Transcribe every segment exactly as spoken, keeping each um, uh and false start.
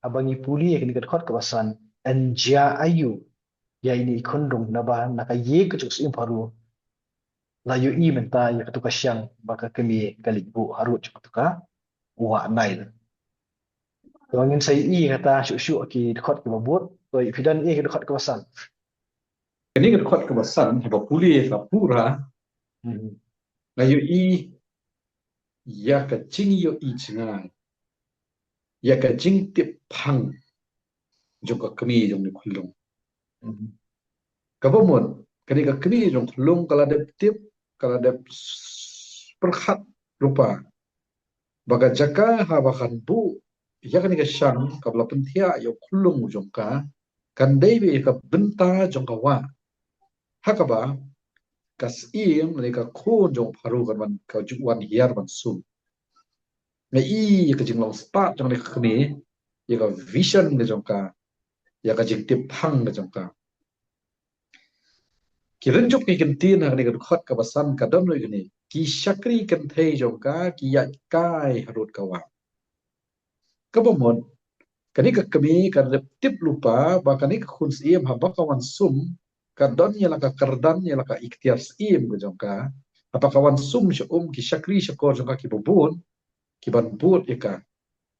Haba ngi pule ïa kane ka dkhot kaba san, yn jia aïu ïa ine i khunlung, naba na ka ïing ka jong u syiem Pharaoh la ïohi mynta ïa katu ka shang ba ka kmie ka leit buh harud jong katu ka wah Nail. To ngin sa ïohi kata shuh shuh ki dkhot kiba bud. To phi don ïa ki dkhot kaba san. Kane ka dkhot kaba san haba pule ka pura, hmm, nga ïohi ïa ka jingïohi jngai, ïa ka jingtip phang jong ka kmie jong une u khunlung. Hmm. Kaba mut, kane ka kmie jong u khunlung ka la dep tip, ka la dep s-, pyrkhat ruh ba ba ka jaka haba kan buh ïa kane ka shang kaba la pynthiah ïa u khunlung jong ka, kan dei beit ïa ka bynta jong ka wah. Ha kaba ka syiem ne ka khun jong u Pharaoh kan wan, ka ju wan hiar ban sum. Nga i ïa ka jinglong stad jong kane ka kmie, ïa ka vision ka jong ka, ïa ka jingtip phang ka jong ka. Ki rynjup ki kyntien ha kane ka dkhot kaba san ka don ruh ïa kane, ki shakri kynthei jong ka ki ïaid kai harud ka wah. Kaba mut, kane ka kmie ka dep tip lypa ba kane ka khun syiem haba ka wan sum ka don ïa la ka kyrdan, ïa la ka iktiar syiem ka jong ka. Haba ka wan sum sha um, ki shakri shakor jong ka kiba bun ki ban bud ïa ka,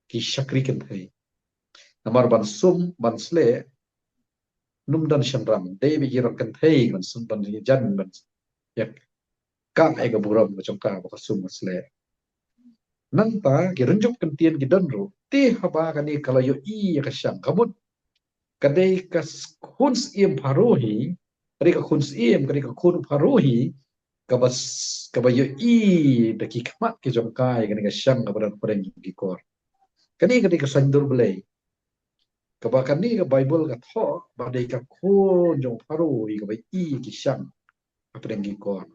ki shakri kynthei. Namar ban sum ban sleh, ym don shynrang, dei beit ki rang kynthei ban sum ban ïajan ban ïa ka, ïa ka burom ka jong ka ba ka sum ka sleh. Nangta ki rynjup kyntien ki don ruh, te haba kane ka la ïohi ïa ka shang, ka mut ka dei ka s-, khun syiem Pharaoh hi, ka dei ka khun syiem, ka dei ka khun Pharaoh hi, kaba s-, kaba ïohi da ki khmat ki jong ka ïa kane ka shang kaba don pdeng ki kor. Kane ka dei ka saiñdur Blei. Kaba kane ka Baibl ka thoh ba dei ka khun jong Pharaoh hi kaba ïohi ki shang hapdeng ki kor.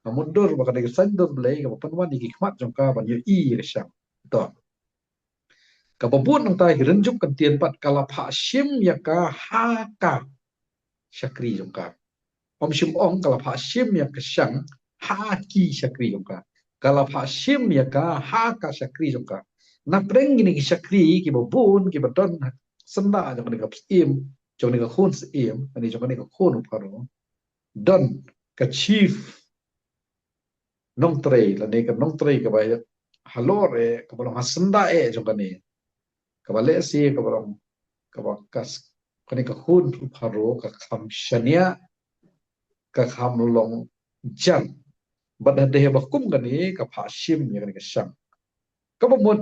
Nga mutdur ba ka dei ka saiñdur Blei kaba pynwan ïa ki khmat jong ka ban ïohi ïa ka shang. To. Kaba bud nangta ki rynjup kyntien pat, ka la phah shim ïa ka ha ka shakri jong ka. Ym shym ong ka la phah shim ïa ka shang ha ki shakri jong ka. Ka la phah shim ïa ka ha ka shakri jong ka. Napdeng kine ki shakri kiba bun kiba don ha syndah jong kane ka syiem, jong kane ka khun syiem, kane jong kane ka khun u Pharaoh, don ka chief nongtrei, lane ka nongtrei kaba halor eh, kaba long ha syndah eh jong kane. Kaba lehse kaba long, kaba ka s-, kane ka khun u Pharaoh ka kham shaniah, ka kham long jan. Bad hadien ba kum kane ka phah shim ïa kane ka shang. Kaba mut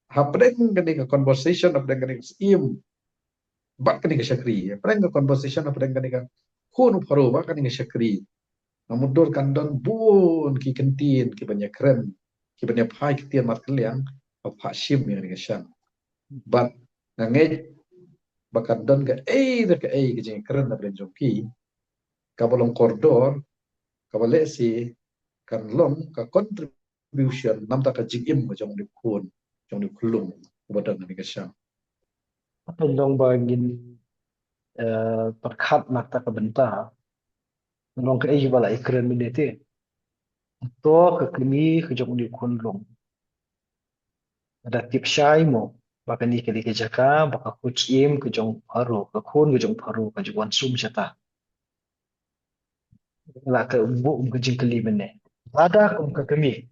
hapdeng kane ka conversation, hapdeng kane ka syiem bad kane ka shakri, hapdeng ka conversation hapdeng kane ka khun u Pharaoh bad kane ka shakri, nga mutdur kan don bun ki kyntien kiba ïakren, kiba ïaphai kyntien markylliang, ba phah shim ïa kane ka shang. Bad nga ngeit ba kan don kaei re kaei ka jingkren hapdeng jong ki kaba long kordor, kaba lehse kan long ka contribution namar ka jingim ka jong une u khun, jong une u khunlung uba don ha kane ka shang. Hynrei long ba ngin, eh, pyrkhat na kata ka bynta, long kaei ba la ïakren mynne te. To ka kmie ka jong une u khunlung ka da tip shai mo ba kane ka dei ka jaka ba ka khun syiem ka jong Pharaoh, ka khun ka jong Pharaoh ka ju wan sum shata. La ka buh um ka jingkylli mynne. Lada kum ka kmie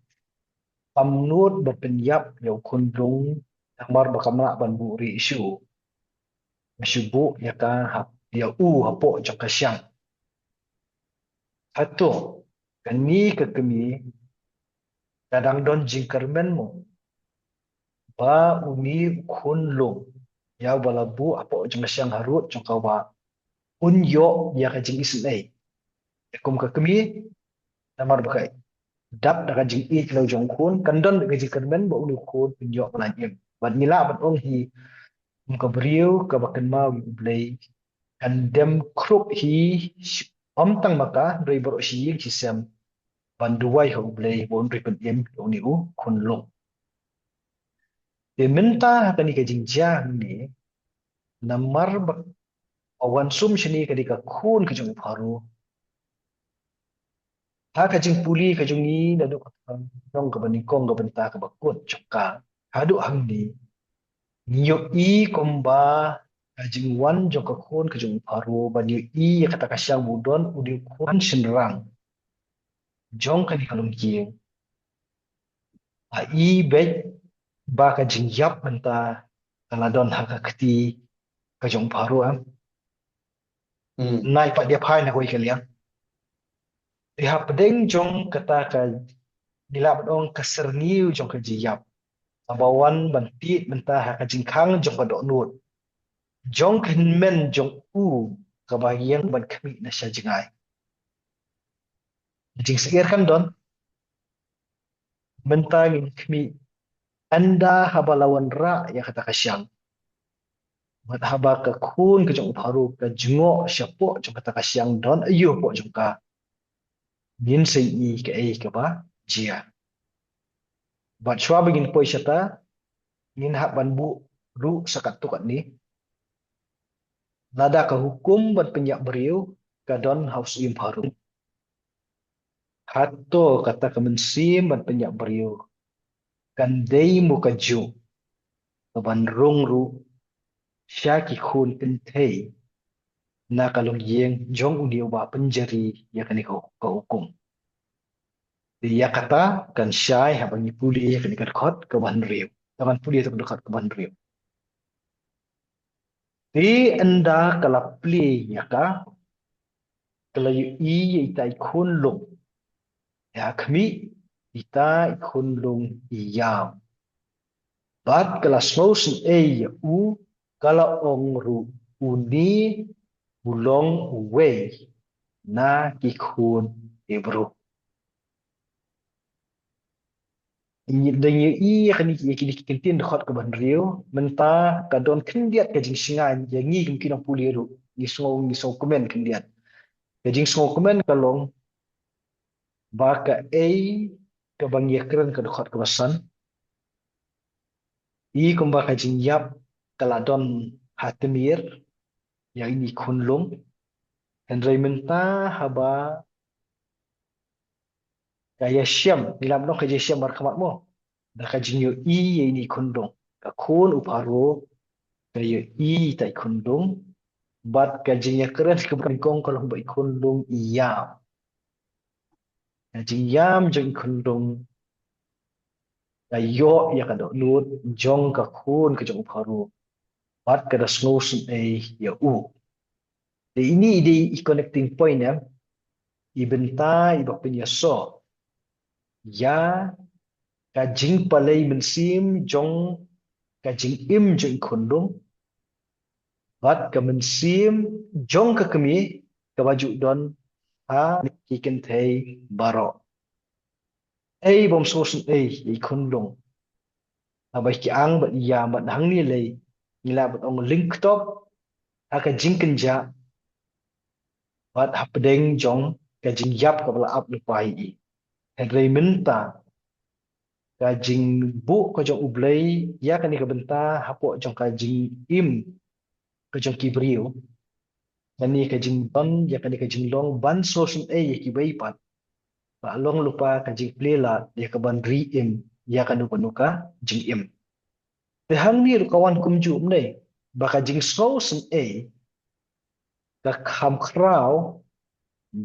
kam nud ba pynïap ïa u khunlung namar ba kam lah ban buhrieh shuh, ba shu buh ïa ka hap, ïa u hapoh jong ka shang. Hato kane ka kmie ka dang don jingkyrmen mo ba une u khunlung ïa uba la buh hapoh jong ka shang harud jong ka wah un ïoh ïa ka jingisynei ïa kum ka kmie? Namar ba ka dap da ka jingïeit la u jong u khun, kan don ka jingkyrmen ba une u khun un ïoh ka lait im. Bad ngi lah ban ong hi, kum ka briew kaba kynmaw ïa U Blei kan dem khrup hi, ym tang ma ka, hynrei baroh shi ïing shi sem ban duwai ha U Blei ba un ri pynim ïa une u khunlung. Te mynta ha kane ka jingjia hangne, namar ba ka wan sum shane ka dei ka khun ka jong u Pharaoh. Ha ka jingpule ka jong ngi naduh ka jong kaba nyngkong ka bynta kaba kut jong ka haduh hangne, Ngi ïohi kumba ka jingwan jong ka khun ka jong u Pharaoh ban ïohi ïa kata ka shiang ba u don une u khun shynrang jong kane ka longïing. Ha i beit ba ka jingïap mynta ka la don ha ka kti ka jong u Pharaoh, em. Hmm. Nai pat ïa phai na kawei ka liang. Te hapdeng jong kata ka, ngi lah ban ong, ka syrngiew jong ka jingïap, kaba wan ban tied mynta ha ka jingkhang jong ka dohnud jong ka hynmen jong u kaba ïeng ban khmih na sha jngai. Jingsngewsih kan don. Mynta ngin khmih, ynda haba la wanrah ïa kata ka shiang, bad haba ka khun ka jong u Pharaoh ka jngoh shapoh jong kata ka shiang, don aïu hapoh jong ka, ngin sa ïohi kaei kaba jia. Bad shuwa ba ngin poi shata, ngin hap ban buh ruh sa katto katne. Lada ka hukum ban pynïap briew ka don ha u syiem Pharaoh, hato kata ka mynsiem ban pynïap briew kan dei mo kajuh kaban rung ruh sha ki khun kynthei na ka longïing jong une uba pynjari ïa kane ka, ka hukum? Te ïa kata kan shai haba ngi pule ïa kane ka dkhot kaba hynriew. Te ngan pule ïa ka dkhot kaba hynriew. Te ynda ka la plie ïa ka, ka la ïohi ïa ita i khunlung. Ïa khmih, ita i khunlung i ïam. Bad ka la sngewsynei ïa u, ka la ong ruh, une u long uwei na ki khun Hebru. Ngi dang ïohi ïa kine, ïa kine ki kyntien dkhot kaba hynriew, mynta ka don khyndiat ka jingshngaiñ ïa ngi kum ki nongpule ruh. Ngi sngew, ngi sngewkmen khyndiat. Ka jingsngewkmen ka long ba kaei kaba ngi ïakren ka dkhot kaba san. I kumba ka jingïap ka la don ha tmier ïa ine i khunlung. Hynrei mynta haba ka ïashem, ngi lah ban ong ka ïashem markhmat mo, da ka jingïohi ïa ine i khunlung. Ka khun u Pharaoh ka ïohi ita i khunlung. Bad ka jingïakren kaba nyngkong ka long ba i khunlung i ïam. Ka jingïam jong i khunlung ka ïoh ïa ka dohnud jong ka khun ka jong u Pharaoh. Bad ka da sngewsynei ïa u. Te ine i dei i connecting point, em, i bynta iba pynïasoh ïa ka jingpalei mynsiem jong ka jingim jong i khunlung bad ka mynsiem jong ka kmie kaba ju don ha ki kynthei baroh. Ei bym sngewsynei ïa i khunlung. Haba ki ang bad i ïam bad hangne lei ngi lah ban ong lyngktop ha ka jingkynjah bad hapdeng jong ka jingïap kaba la ap lypa ïa i. Hynrei mynta ka jingbuh ka jong U Blei ïa kane ka bynta hapoh jong ka jingim ka jong ki briew. Kane ka jingdon ïa kane ka jinglong ban sngewsynei ïa kiwei pat, ka long lypa ka jingplie lad ïa kaban ri im ïa kano kano ka jingim. Te hangne ruh ka wan kumjuh mynne ba ka jingsngewsynei ka kham khraw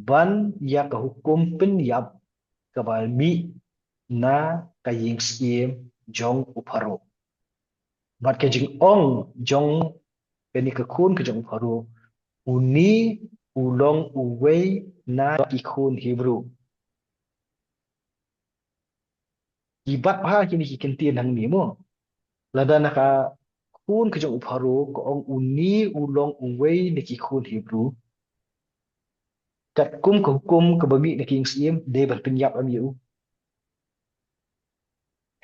ban ïa ka hukum pynïap kaba mih na ka ïing syiem jong u Pharaoh. Bad ka jingong jong kane ka khun ka jong u Pharaoh, une u long uwei na ki khun Hebru. Ki bat bha kine ki kyntien hangne mo. Lada na ka khun ka jong u Pharaoh ka ong une u long uwei na ki khun Hebru, katkum ka hukum kaba mih na ka ïing syiem dei ban pynïap em ïa u.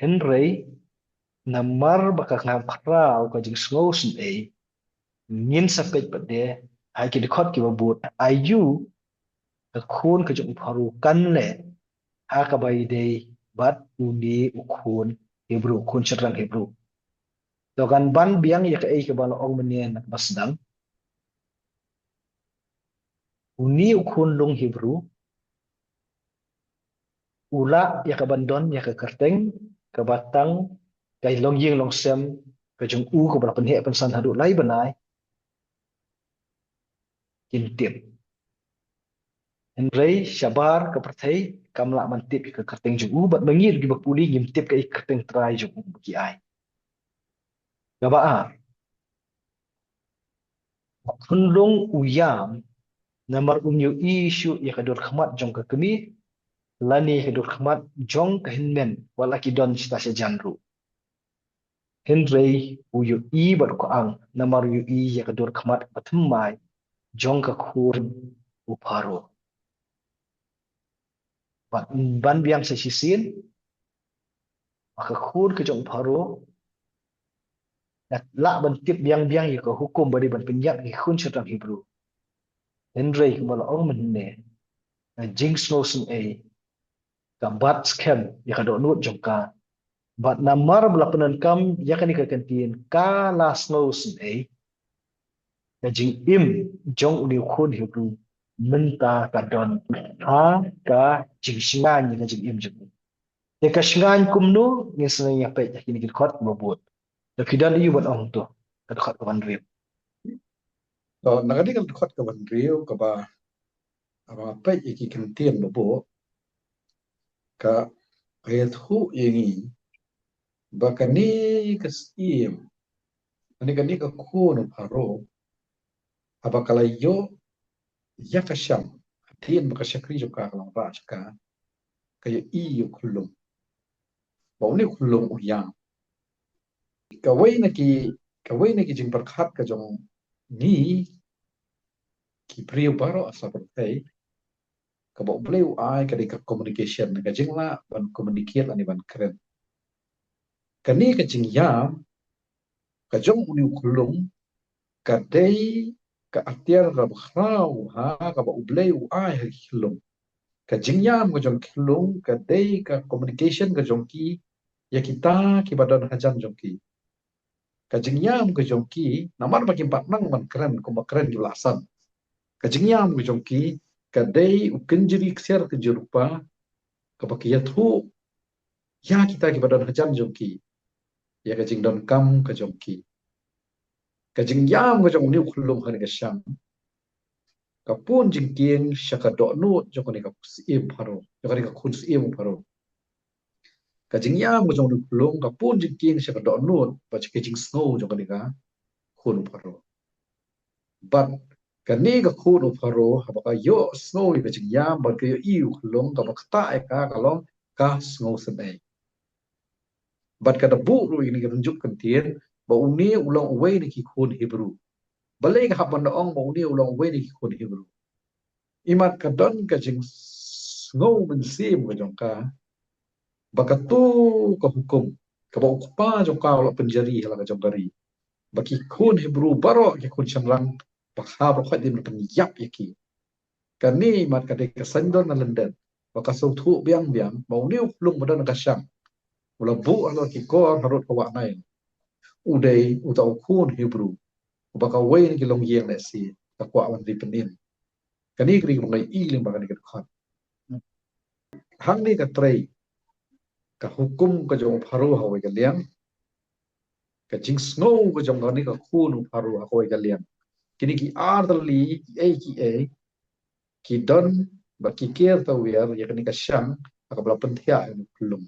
Hynrei namar ba ka kham khraw ka jingsngewsynei, ngin sa peit pat de ha ki dkhot kiba bud, aïu ka khun ka jong u Pharaoh kan leh ha kaba ïadei bad une u khun Hebru, khun shynrang Hebru. To kan ban biang ïa kaei kaba la ong mynne na kaba sdang. Une u khunlung Hebru u lah ïa kaban don ïa ka kyrteng kaba tang ka longïing longsem ka jong u kaba la pynheh pynsan haduh lai bnai, kin tip. Hynrei shabar ka pyrthei kam lah ban tip ïa ka kyrteng jong u, bad ma ngi ruh kiba pule ngim tip ka kyrteng Trai jong u ba ki ai. Kaba ar, u khunlung u ïam namar um ïohi shuh ïa ka dur khmat jong ka kmie lane ka dur khmat jong ka hynmen, wat la ki don shata shajan ruh. Hynrei u ïohi bad u kyang namar u ïohi ïa ka dur khmat ba thymmai jong ka khun u Pharaoh. Bad ban biang sa shisien, ba ka khun ka jong u Pharaoh ka lah ban tip biang biang ïa ka hukum ba dei ban pynïap ïa ki khun sha tang Hebru. Hynrei kumba la ong mynne, ka jingsngewsynei ka bat skhem ïa ka dohnud jong ka. Bad namar ba la pyndonkam ïa kane ka kyntien, ka la sngewsynei, ka jingim jong une u khun Hebru mynta ka don ha ka jingshngaiñ ïa ka jingim jong u. Te ka shngaiñ kumno? Ngin sa ïa peit ha kine ki dkhot kiba bud. Te phi don aïu ban ong to, ka dkhot kaba hynriew? To, na kane ka dkhot kaba hynriew kaba, haba nga peit ïa ki kyntien ba bud, ka, ka ïathuh ïa ngi ba kane ka syiem, kane, kane ka khun u Pharaoh, haba ka la ïoh ïa ka shang, hadien ba ka shakri jong ka ka la wanrah sha ka, ka ïohi ïa u khunlung, ba une u khunlung u ïam. Kawei na ki, kawei na ki jingpyrkhat ka jong ngi ki briew baroh ha pyrthei, kaba U Blei u ai ka dei ka communication, ka jinglah ban communicate lane ban kren. Kane ka jingïam ka jong une u khunlung ka dei ka atiar kaba khraw ha kaba U Blei u ai ha ki khyllung. Ka jingïam ka jong ki khyllung ka dei ka communication ka jong ki ïa kita kiba don hajan jong ki. Ka jingïam ka jong ki, namar ba kim pat nang ban kren kumba kren ki ba la san, ka jingïam ka jong ki ka dei u kynjri ksiar kynjri rupa, kaba ki ïathuh ïa kita kiba don hajan jong ki ïa ka jingdonkam ka jong ki. Ka jingïam ka jong une u khunlung ha kane ka shang ka pun jingkieng sha ka dohnud jong kane ka syiem Pharaoh, jong kane ka khun syiem u Pharaoh. Ka jingïam ka jong une u khunlung ka pun jingkieng sha ka dohnud bad sha ka jingsngew jong kane ka khun u Pharaoh. Bad kane ka khun u Pharaoh haba ka ïohsngew ïa ka jingïam bad ka ïohi u khunlung, kaba ktah ïa ka ka long ka sngewsynei. Bad ka da buh ruh ïa kane ka nonjuk kyntien ba une u long uwei na ki khun Hebru. Balei ka hap ban da ong ba une u long uwei na ki khun Hebru? Imat ka don ka jingsngew mynsiem ka jong ka ba kato ka hukum kaba u kpa jong ka u la pynjari ha la ka jong ka ri, ba ki khun Hebru baroh ki khun shynrang ba ha baroh khoit dei ban pynïap ïa ki. Kane imat ka dei ka saiñdur na lyndet ba ka sngewthuh biang biang ba une u khunlung ba don ha ka shang u la buh halor ki kor harud ka wah Nail u dei uta u khun Hebru uba kawei na ki longïing lehse ka kwah ban ri pynim. Kane ka dei kaba ngi ïohi lyngba kane ka dkhot. Hangne ka trei ka hukum ka jong u Pharaoh ha kawei ka liang, ka jingsngew ka jong kane ka khun u Pharaoh ha kawei ka liang. Kine ki ar tylli kiei kiei ki don bad ki ker tawiar ïa kane ka shang ha kaba la pynthiah ïa une u khunlung.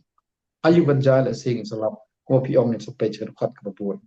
Aïu ban jia lehse ngin sa lap, kumba phi ong, ngin sa peit sha ka dkhot kaba bud.